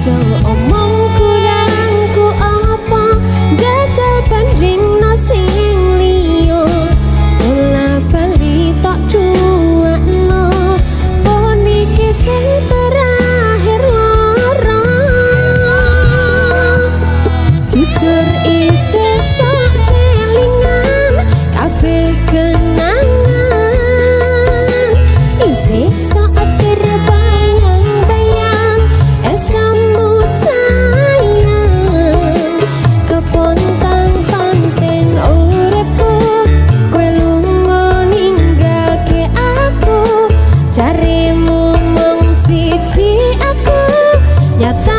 Aja omong kurangku apa, jajal bandingno sing liya. Bola bali tok duakno, pon iki sing terakhir lara. Jujur isih sok kelingan kabeh kenangan, isih sok terbayang-bayang esamu sayang. Kepontang-panting uripku, kowe lunga ninggalke aku. Jaremu mung siji aku, nyatane.